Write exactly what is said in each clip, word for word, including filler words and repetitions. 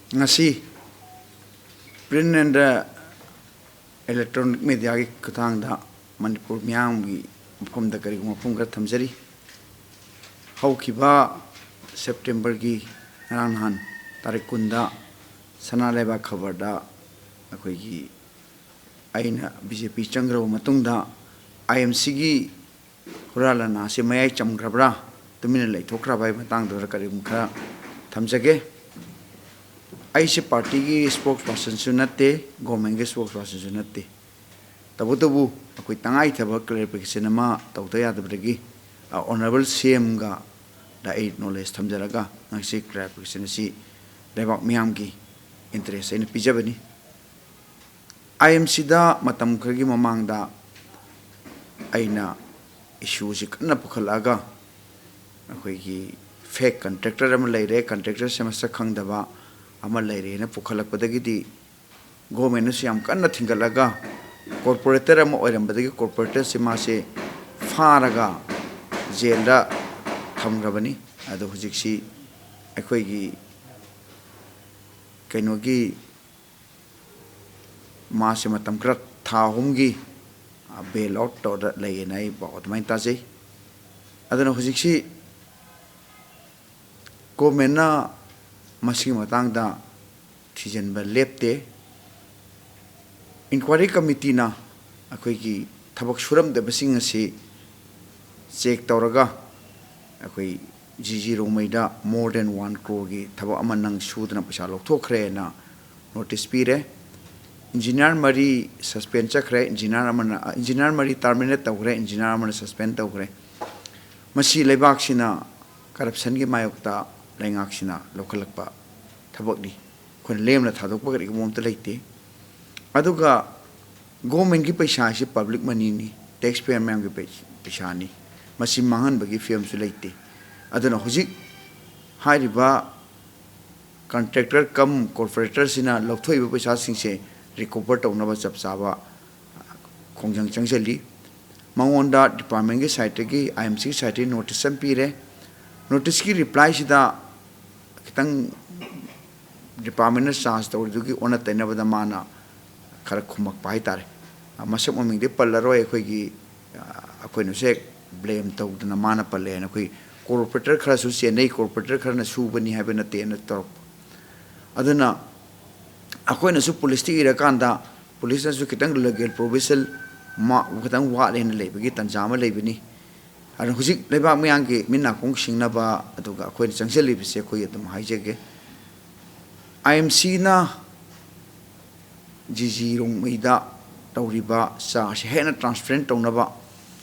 ꯉꯁꯤ print and electronic mediaꯒꯤ ꯈꯨꯠꯊꯥꯡꯗ ꯃꯅꯤꯄꯨꯔ ꯃꯤꯌꯥꯝꯒꯤ ꯃꯐꯝꯗ ꯀꯔꯤꯒꯨꯝꯕ ꯋꯥꯐꯝ ꯈꯔ ꯊꯝꯖꯔꯤ꯫ ꯍꯧꯈꯤꯕ Septemberꯒꯤ ꯉꯔꯥꯡ ꯅꯍꯥꯟ ꯇꯥꯔꯤꯛ ꯀꯨꯟꯗ ꯁꯅꯥ ꯂꯩꯕꯥꯛ ꯈꯕꯔꯗ ꯑꯩꯈꯣꯏꯒꯤ ꯑꯩꯅ BJP ꯆꯪꯈ꯭ꯔꯕ ꯃꯇꯨꯡꯗ IMCꯒꯤ ꯍꯨꯔꯥꯟ ꯂꯥꯟꯅꯥꯁꯤ ꯃꯌꯥꯏ ꯆꯝꯈ꯭ꯔꯕ꯭ꯔꯥ, ꯇꯨꯃꯤꯟꯅ ꯂꯩꯊꯣꯛꯈ꯭ꯔꯕ ꯍꯥꯏꯕ ꯃꯇꯥꯡꯗꯨꯗ ꯀꯔꯤꯒꯨꯝꯕ ꯈꯔ ꯊꯝꯖꯒꯦ꯫ ꯑꯩꯁꯦ partyꯒꯤ spokespersonꯁꯨ ꯅꯠꯇꯦ, governmentꯀꯤ spokespersonꯁꯨ ꯅꯠꯇꯦ꯫ ꯇꯧꯕꯇꯕꯨ ꯑꯩꯈꯣꯏ ꯇꯉꯥꯏꯊꯕ clarification ꯑꯃ ꯇꯧꯗ ꯌꯥꯗꯕꯗꯒꯤ, ꯑ, Honourable CMꯒ ꯗ ꯑꯩ knowledge ꯊꯝꯖꯔꯒ ꯉꯁꯤ clarification ꯑꯁꯤ ꯂꯩꯕꯥꯛ ꯃꯤꯌꯥꯝꯒꯤ interest ꯑꯩꯅ ꯄꯤꯖꯕꯅꯤ꯫ IMCꯗ ꯃꯇꯝ ꯈꯔꯒꯤ ꯃꯃꯥꯡꯗ ꯑꯩꯅ issueꯁꯤ ꯀꯟꯅ ꯄꯨꯈꯠꯂꯛꯑꯒ, ꯑꯩꯈꯣꯏꯒꯤ fake contractor ꯑꯃ ꯂꯩꯔꯦ, contractorꯁꯦ ꯃꯁꯛ ꯈꯪꯗꯕ ꯑꯃ ꯂꯩꯔꯦꯅ ꯄꯨꯈꯠꯂꯛꯄꯗꯒꯤꯗꯤ governmentꯅꯁꯨ ꯌꯥꯝ ꯀꯟꯅ ꯊꯤꯡꯒꯠꯂꯒ, corporator ꯑꯃ ꯑꯣꯏꯔꯝꯕꯗꯒꯤ corporatorꯁꯦ ꯃꯥꯁꯦ ꯐꯥꯔꯒ jailꯗ ꯊꯝꯈ꯭ꯔꯕꯅꯤ꯫ ꯑꯗꯣ ꯍꯧꯖꯤꯛꯁꯤ ꯑꯩꯈꯣꯏꯒꯤ ꯀꯩꯅꯣꯒꯤ ꯃꯥꯁꯦ ꯃꯇꯝ ꯈꯔ, ꯊꯥ ꯑꯍꯨꯝꯒꯤ, ꯑ, bail out ꯇꯧꯔ ꯂꯩꯌꯦꯅ ꯑꯩ ꯄꯥꯎ ꯑꯗꯨꯃꯥꯏꯅ ꯇꯥꯖꯩ꯫ ꯑꯗꯨꯅ ꯍꯧꯖꯤꯛꯁꯤ governmentꯅ ꯃꯁꯤꯒꯤ ꯃꯇꯥꯡꯗ ꯊꯤꯖꯤꯟꯕ ꯂꯦꯞꯇꯦ꯫ Inquiry committeeꯅ ꯑꯩꯈꯣꯏꯒꯤ ꯊꯕꯛ ꯁꯨꯔꯝꯗꯕꯁꯤꯡ ꯑꯁꯤ check ꯇꯧꯔꯒ, ꯑꯩꯈꯣꯏ GG ꯔꯣꯡꯃꯩꯗ more than one croreꯒꯤ ꯊꯕꯛ ꯑꯃ ꯅꯪ ꯁꯨꯗꯅ ꯄꯩꯁꯥ ꯂꯧꯊꯣꯛꯈ꯭ꯔꯦꯅ notice ꯄꯤꯔꯦ꯫ Engineer ꯃꯔꯤ suspend ꯆꯠꯈ꯭ꯔꯦ, engineer ꯑꯃꯅ, engineer ꯃꯔꯤ terminate ꯇꯧꯈ꯭ꯔꯦ, engineer ꯑꯃꯅ suspend ꯇꯧꯈ꯭ꯔꯦ꯫ ꯃꯁꯤ ꯂꯩꯕꯥꯛꯁꯤꯅ corruptionꯒꯤ ꯃꯥꯌꯣꯛꯇ ꯂꯩꯉꯥꯛꯁꯤꯅ ꯂꯧꯈꯠꯂꯛꯄ ꯊꯕꯛꯅꯤ꯫ ꯑꯩꯈꯣꯏꯅ ꯂꯦꯝꯅ ꯊꯥꯗꯣꯛꯄ ꯀꯔꯤꯒꯨꯝꯕ ꯑꯝꯇ ꯂꯩꯇꯦ꯫ ꯑꯗꯨꯒ governmentꯀꯤ ꯄꯩꯁꯥ ꯑꯁꯤ public moneyꯅꯤ, taxpayer ꯃꯌꯥꯝꯒꯤ ꯄꯩ-, ꯄꯩꯁꯥꯅꯤ꯫ ꯃꯁꯤ ꯃꯥꯡꯍꯟꯕꯒꯤ ꯐꯤꯕꯝꯁꯨ ꯂꯩꯇꯦ꯫ ꯑꯗꯨꯅ ꯍꯧꯖꯤꯛ ꯍꯥꯏꯔꯤꯕ contractor cum corporatorꯁꯤꯅ ꯂꯧꯊꯣꯛꯏꯕ ꯄꯩꯁꯥꯁꯤꯡꯁꯦ recover ꯇꯧꯅꯕ ꯆꯞ ꯆꯥꯕ ꯈꯣꯡꯖꯪ ꯆꯪꯁꯤꯜꯂꯤ꯫ ꯃꯉꯣꯟꯗ departmentꯀꯤ sideꯇꯒꯤ, IMCꯒꯤ sideꯇꯒꯤ notice ꯑꯃ ꯄꯤꯔꯦ꯫ Noticeꯀꯤ replyꯁꯤꯗ ꯈꯤꯇꯪ ꯗꯤꯄꯥꯔꯠꯃꯦꯟꯅ ꯆꯥꯔꯖ ꯇꯧꯔꯤꯗꯨꯒꯤ ꯑꯣꯟꯅ ꯇꯩꯅꯕꯗ ꯃꯥꯅ ꯈꯔ ꯈꯨꯝꯃꯛꯄ ꯍꯥꯏꯇꯥꯔꯦ꯫ ꯑ, ꯃꯁꯛ ꯃꯃꯤꯡꯗꯤ ꯄꯜꯂꯔꯣꯏ, ꯑꯩꯈꯣꯏꯒꯤ, ꯑ, ꯑꯩꯈꯣꯏꯅꯁꯨ ꯍꯦꯛ ꯕ꯭ꯂꯦꯝ ꯇꯧꯗꯅ ꯃꯥꯅ ꯄꯜꯂꯦ ꯍꯥꯏꯅ꯫ ꯑꯩꯈꯣꯏ ꯀꯣꯔꯄꯣꯔꯦꯇꯔ ꯈꯔꯁꯨ ꯆꯦꯟꯅꯩ, ꯀꯣꯔꯄꯣꯔꯦꯇꯔ ꯈꯔꯅ ꯁꯨꯕꯅꯤ ꯍꯥꯏꯕ ꯅꯠꯇꯦꯅ ꯇꯧꯔꯛꯄ꯫ ꯑꯗꯨꯅ ꯑꯩꯈꯣꯏꯅꯁꯨ ꯄꯨꯂꯤꯁꯇ ꯏꯔꯀꯥꯟꯗ ꯄꯨꯂꯤꯁꯅꯁꯨ ꯈꯤꯇꯪ ꯂꯤꯒꯦꯜ ꯄ꯭ꯔꯣꯕꯤꯁꯟ ꯃꯥ-, ꯈꯤꯇꯪ ꯋꯥꯠꯂꯦꯅ ꯂꯩꯕꯒꯤ ꯇꯥꯟꯖꯥ ꯑꯃ ꯂꯩꯕꯅꯤ꯫ ꯑꯗꯨꯅ ꯍꯧꯖꯤꯛ ꯂꯩꯕꯥꯛ ꯃꯤꯌꯥꯝꯒꯤ ꯃꯤꯠ ꯅꯥꯀꯣꯡ ꯁꯤꯡꯅꯕ, ꯑꯗꯨꯒ ꯑꯩꯈꯣꯏꯅ ꯆꯪꯁꯤꯜꯂꯤꯕꯁꯦ ꯑꯩꯈꯣꯏ ꯑꯗꯨꯝ ꯍꯥꯏꯖꯒꯦ, ꯑꯥꯏ ꯑꯦꯝ ꯁꯤꯅ ꯖꯤ ꯖꯤ ꯔꯣꯡꯃꯩꯗ ꯇꯧꯔꯤꯕ ꯆꯥꯔꯖꯁꯦ ꯍꯦꯟꯅ ꯇ꯭ꯔꯥꯟꯁꯄꯦꯔꯦꯟ ꯇꯧꯅꯕ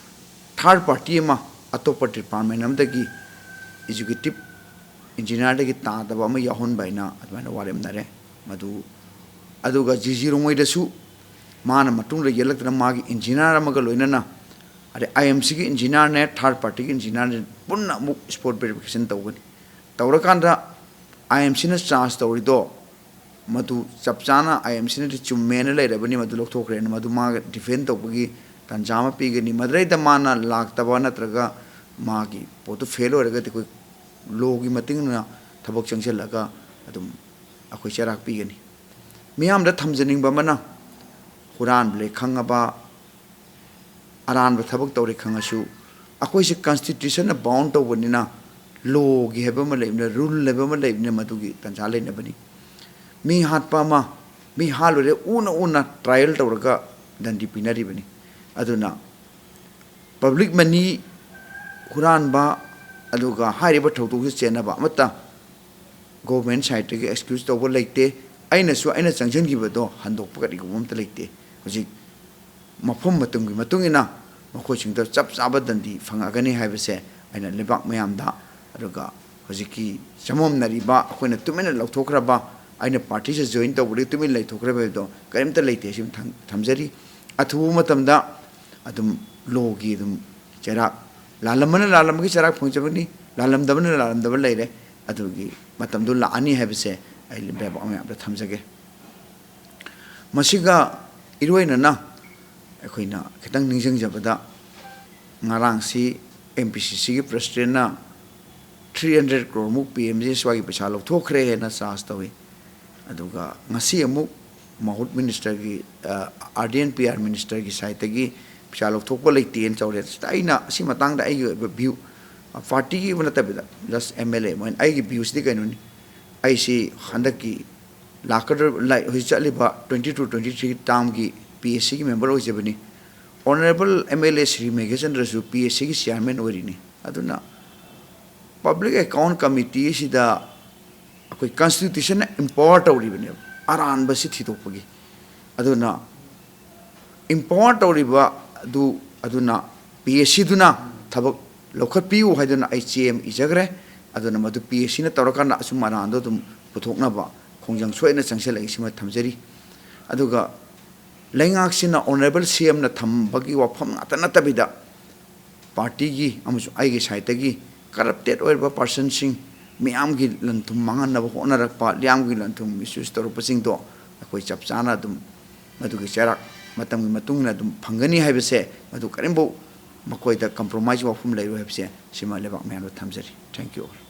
ꯊꯥꯔꯠ ꯄꯥꯔꯇꯤ ꯑꯃ, ꯑꯇꯣꯞꯄ ꯗꯤꯄꯥꯔꯠꯃꯦꯟ ꯑꯃꯗꯒꯤ ꯑꯦꯛꯖꯤꯀ꯭ꯌꯨꯇꯤꯞ ꯏꯟꯖꯤꯅꯤꯌꯥꯔꯗꯒꯤ ꯇꯥꯗꯕ ꯑꯃ ꯌꯥꯎꯍꯟꯕ ꯍꯥꯏꯅ ꯑꯗꯨꯃꯥꯏꯅ ꯋꯥꯔꯦꯞꯅꯔꯦ꯫ ꯃꯗꯨ, ꯑꯗꯨꯒ ꯖꯤ ꯖꯤ ꯔꯣꯡꯃꯩꯗꯁꯨ ꯃꯥꯅ ꯃꯇꯨꯡꯗ ꯌꯦꯜꯂꯛꯇꯅ ꯃꯥꯒꯤ ꯏꯟꯖꯤꯅꯤꯌꯥꯔ ꯑꯃꯒ ꯂꯣꯏꯅꯅ, ꯑꯗꯩ ꯑꯥꯏ ꯑꯦꯝ ꯁꯤꯒꯤ ꯏꯟꯖꯤꯅꯤꯌꯥꯔꯅꯦ, ꯊꯥꯔꯠ ꯄꯥꯔꯇꯤꯒꯤ ꯏꯟꯖꯤꯅꯤꯌꯥꯔꯅꯦ, ꯄꯨꯟꯅ ꯑꯃꯨꯛ ꯁ꯭ꯄꯣꯠ ꯚꯦꯔꯤꯐꯤꯀꯦꯁꯟ ꯇꯧꯒꯅꯤ꯫ ꯇꯧꯔꯀꯥꯟꯗ ꯑꯥꯏ ꯑꯦꯝ ꯁꯤꯅ ꯆꯥꯔꯖ ꯇꯧꯔꯤꯗꯣ ꯃꯗꯨ ꯆꯞ ꯆꯥꯅ ꯑꯥꯏ ꯑꯦꯝ ꯁꯤꯅꯗꯤ ꯆꯨꯝꯃꯦꯅ ꯂꯩꯔꯕꯅꯤ, ꯃꯗꯨ ꯂꯧꯊꯣꯛꯈ꯭ꯔꯦꯅ ꯃꯗꯨ ꯃꯥꯒ ꯗꯤꯐꯦꯟ ꯇꯧꯕꯒꯤ ꯇꯥꯟꯖꯥ ꯑꯃ ꯄꯤꯒꯅꯤ꯫ ꯃꯗꯨꯗꯩꯗ ꯃꯥꯅ ꯂꯥꯛꯇꯕ ꯅꯠꯇ꯭ꯔꯒ ꯃꯥꯒꯤ ꯄꯣꯠꯇꯨ ꯐꯦꯜ ꯑꯣꯏꯔꯒꯗꯤ ꯑꯩꯈꯣꯏ ꯂꯣꯒꯤ ꯃꯇꯨꯡ ꯏꯟꯅ ꯊꯕꯛ ꯆꯪꯁꯤꯜꯂꯒ ꯑꯗꯨꯝ ꯑꯩꯈꯣꯏ ꯆꯩꯔꯥꯛ ꯄꯤꯒꯅꯤ꯫ ꯃꯤꯌꯥꯝꯗ ꯊꯝꯖꯅꯤꯡꯕ ꯑꯃꯅ, ꯍꯨꯔꯥꯟꯕ ꯂꯩ ꯈꯪꯉꯕ, ꯑꯔꯥꯟꯕ ꯊꯕꯛ ꯇꯧꯔꯦ ꯈꯪꯉꯁꯨ, ꯑꯩꯈꯣꯏꯁꯦ ꯀꯟꯁꯇꯤꯇ꯭ꯌꯨꯁꯟꯅ ꯕꯥꯎꯟ ꯇꯧꯕꯅꯤꯅ, ꯂꯣꯒꯤ ꯍꯥꯏꯕ ꯑꯃ ꯂꯩꯕꯅꯤꯅ, ꯔꯨꯜ ꯍꯥꯏꯕ ꯑꯃ ꯂꯩꯕꯅꯤꯅ, ꯃꯗꯨꯒꯤ ꯇꯥꯟꯖꯥ ꯂꯩꯅꯕꯅꯤ꯫ ꯃꯤ ꯍꯥꯠꯄ ꯑꯃ, ꯃꯤ ꯍꯥꯠꯂꯨꯔꯦ, ꯎꯅ ꯎꯅ ꯇ꯭ꯔꯥꯏꯌꯦꯜ ꯇꯧꯔꯒ ꯗꯟꯗꯤ ꯄꯤꯅꯔꯤꯕꯅꯤ꯫ ꯑꯗꯨꯅ ꯄꯕ꯭ꯂꯤꯛ ꯃꯅꯤ ꯍꯨꯔꯥꯟꯕ, ꯑꯗꯨꯒ ꯍꯥꯏꯔꯤꯕ ꯊꯧꯗꯣꯛꯁꯤ ꯆꯦꯟꯅꯕ ꯑꯃꯠꯇ ꯒꯣꯚꯔꯟꯃꯦꯟ ꯁꯥꯏꯠꯇꯒꯤ ꯑꯦꯛꯁꯀ꯭ꯌꯨꯁ ꯇꯧꯕ ꯂꯩꯇꯦ꯫ ꯑꯩꯅꯁꯨ ꯑꯩꯅ ꯆꯪꯁꯤꯟꯈꯤꯕꯗꯣ ꯍꯟꯗꯣꯛꯄ ꯀꯔꯤꯒꯨꯝꯕ ꯑꯝꯇ ꯂꯩꯇꯦ꯫ ꯍꯧꯖꯤꯛ ꯃꯐꯝ ꯃꯇꯝꯒꯤ ꯃꯇꯨꯡ ꯏꯟꯅ ꯃꯈꯣꯏꯁꯤꯡꯗ ꯆꯞ ꯆꯥꯕ ꯗꯟꯗꯤ ꯐꯪꯉꯛꯀꯅꯤ ꯍꯥꯏꯕꯁꯦ ꯑꯩꯅ ꯂꯩꯕꯥꯛ ꯃꯌꯥꯝꯗ, ꯑꯗꯨꯒ ꯍꯧꯖꯤꯛꯀꯤ ꯆꯃꯝꯅꯔꯤꯕ, ꯑꯩꯈꯣꯏꯅ ꯇꯨꯃꯤꯟꯅ ꯂꯧꯊꯣꯛꯈ꯭ꯔꯕ, ꯑꯩꯅ ꯄꯥꯔꯇꯤꯁꯦ ꯖꯣꯏꯟ ꯇꯧꯕꯗꯒꯤ ꯇꯨꯃꯤꯟꯅ ꯂꯩꯊꯣꯛꯈ꯭ꯔꯕ ꯍꯥꯏꯕꯗꯣ ꯀꯔꯤꯝꯇ ꯂꯩꯇꯦ꯫ ꯁꯤ ꯊꯝ-, ꯊꯝꯖꯔꯤ꯫ ꯑꯊꯨꯕ ꯃꯇꯝꯗ ꯑꯗꯨꯝ ꯂꯣꯒꯤ ꯑꯗꯨꯝ ꯆꯩꯔꯥꯛ, ꯂꯥꯜꯂꯝꯕꯅ ꯂꯥꯜꯂꯝꯕꯒꯤ ꯆꯩꯔꯥꯛ ꯐꯪꯖꯕꯅꯤ, ꯂꯥꯜꯂꯝꯗꯕꯅ ꯂꯥꯜꯂꯝꯗꯕ ꯂꯩꯔꯦ꯫ ꯑꯗꯨꯒꯤ ꯃꯇꯝꯗꯨ ꯂꯥꯛꯑꯅꯤ ꯍꯥꯏꯕꯁꯦ ꯑꯩ ꯂꯩꯕꯥꯛ ꯃꯌꯥꯝꯗ ꯊꯝꯖꯒꯦ꯫ ꯃꯁꯤꯒ ꯏꯔꯣꯏꯅꯅ ꯑꯩꯈꯣꯏꯅ ꯈꯤꯇꯪ ꯅꯤꯡꯁꯤꯡꯖꯕꯗ, ꯉꯔꯥꯡꯁꯤ ꯑꯦꯝ ꯄꯤ ꯁꯤ ꯁꯤꯒꯤ ꯄ꯭ꯔꯁꯤꯗꯦꯟꯅ ꯊ꯭ꯔꯤ ꯍꯟꯗ꯭ꯔꯦꯠ ꯀ꯭ꯔꯣꯔꯃꯨꯛ ꯄꯤ ꯑꯦꯝ ꯖꯤ ꯑꯦꯁ ꯋꯥꯏꯒꯤ ꯄꯩꯁꯥ ꯂꯧꯊꯣꯛꯈ꯭ꯔꯦ ꯍꯥꯏꯅ ꯆꯥꯔꯖ ꯇꯧꯏ꯫ ꯑꯗꯨꯒ ꯉꯁꯤ ꯑꯃꯨꯛ ꯃꯍꯨꯠ ꯃꯤꯅꯤꯁꯇꯔꯒꯤ, R D N P R ꯃꯤꯅꯤꯁꯇꯔꯒꯤ ꯁꯥꯏꯠꯇꯒꯤ ꯄꯩꯁꯥ ꯂꯧꯊꯣꯛꯄ ꯂꯩꯇꯦꯅ ꯇꯧꯔꯦ꯫ ꯁꯤꯗ ꯑꯩꯅ ꯑꯁꯤ ꯃꯇꯥꯡꯗ ꯑꯩꯒꯤ ꯑꯣꯏꯕ ꯚ꯭ꯌꯨ, ꯄꯥꯔꯇꯤꯒꯤ ꯑꯣꯏꯕ ꯅꯠꯇꯕꯤꯗ, ꯖꯁ ꯑꯦꯝ ꯑꯦꯜ ꯑꯦ ꯑꯣꯏꯅ ꯑꯩꯒꯤ ꯚ꯭ꯌꯨꯁꯤꯗꯤ ꯀꯩꯅꯣꯅꯤ, ꯑꯩꯁꯤ ꯍꯟꯗꯛꯀꯤ ꯂꯥꯛꯀꯗꯧꯔꯤꯕ, ꯍꯧꯖꯤꯛ ꯆꯠꯂꯤꯕ ꯇ꯭ꯋꯦꯟꯇꯤ ꯇꯨ ꯇ꯭ꯋꯦꯟꯇꯤ ꯊ꯭ꯔꯤ ꯇꯥꯔꯝꯒꯤ ꯄꯤ ꯑꯦꯁ ꯁꯤꯒꯤ ꯃꯦꯝꯕꯔ ꯑꯣꯏꯖꯕꯅꯤ꯫ Honourable M L A Shri ꯃꯦꯘꯆꯟꯗ꯭ꯔꯁꯨ ꯄꯤ ꯑꯦꯁ ꯁꯤꯒꯤ ꯆꯤꯌꯥꯔꯃꯦꯟ ꯑꯣꯏꯔꯤꯅꯤ꯫ ꯑꯗꯨꯅ ꯄꯕ꯭ꯂꯤꯛ ꯑꯦꯀꯥꯎꯟ ꯀꯃꯤꯇꯤ ꯑꯁꯤꯗ ꯑꯩꯈꯣꯏ ꯀꯟꯁꯇꯤꯇ꯭ꯌꯨꯁꯟꯅ ꯏꯝꯄꯥꯋꯔ ꯇꯧꯔꯤꯕꯅꯦꯕ ꯑꯔꯥꯟꯕꯁꯤ ꯊꯤꯗꯣꯛꯄꯒꯤ꯫ ꯑꯗꯨꯅ ꯏꯝꯄꯥꯋꯔ ꯇꯧꯔꯤꯕ ꯑꯗꯨ, ꯑꯗꯨꯅ ꯄꯤ ꯑꯦꯁ ꯁꯤꯗꯨꯅ ꯊꯕꯛ ꯂꯧꯈꯠꯄꯤꯌꯨ ꯍꯥꯏꯗꯨꯅ ꯑꯩ ꯆꯦ ꯑꯃ ꯏꯖꯈ꯭ꯔꯦ꯫ ꯑꯗꯨꯅ ꯃꯗꯨ ꯄꯤ ꯑꯦꯁ ꯁꯤꯅ ꯇꯧꯔꯀꯥꯟꯗ ꯑꯆꯨꯝ ꯑꯔꯥꯟꯗꯣ ꯑꯗꯨꯝ ꯄꯨꯊꯣꯛꯅꯕ ꯈꯣꯡꯖꯪ ꯁꯣꯏꯗꯅ ꯆꯪꯁꯤꯜꯂꯛꯏ, ꯁꯤꯃ ꯊꯝꯖꯔꯤ꯫ ꯑꯗꯨꯒ ꯂꯩꯉꯥꯛꯁꯤꯅ ꯑꯣꯅꯔꯦꯕꯜ ꯁꯤ ꯑꯦꯝꯅ ꯊꯝꯕꯒꯤ ꯋꯥꯐꯝ ꯉꯥꯛꯇ ꯅꯠꯇꯕꯤꯗ, ꯄꯥꯔꯇꯤꯒꯤ ꯑꯃꯁꯨꯡ ꯑꯩꯒꯤ ꯁꯥꯏꯠꯇꯒꯤ ꯀꯔꯞꯇꯦꯠ ꯑꯣꯏꯔꯕ ꯄꯥꯔꯁꯟꯁꯤꯡ, ꯃꯤꯌꯥꯝꯒꯤ ꯂꯟ ꯊꯨꯝ ꯃꯥꯡꯍꯟꯅꯕ ꯍꯣꯠꯅꯔꯛꯄ, ꯃꯤꯌꯥꯝꯒꯤ ꯂꯟ ꯊꯨꯝ ꯃꯤꯁꯌꯨꯁ ꯇꯧꯔꯛꯄꯁꯤꯡꯗꯣ ꯑꯩꯈꯣꯏ ꯆꯞ ꯆꯥꯅ ꯑꯗꯨꯝ ꯃꯗꯨꯒꯤ ꯆꯩꯔꯥꯛ ꯃꯇꯝꯒꯤ ꯃꯇꯨꯡ ꯏꯟꯅ ꯑꯗꯨꯝ ꯐꯪꯒꯅꯤ ꯍꯥꯏꯕꯁꯦ, ꯃꯗꯨ ꯀꯔꯤꯝꯐꯥꯎ ꯃꯈꯣꯏꯗ ꯀꯝꯄ꯭ꯔꯣꯃꯥꯏꯁ ꯋꯥꯐꯝ ꯂꯩꯔꯣꯏ ꯍꯥꯏꯕꯁꯦ, ꯁꯤꯃ ꯂꯩꯕꯥꯛ ꯃꯌꯥꯝꯗ ꯊꯝꯖꯔꯤ꯫ Thank you all.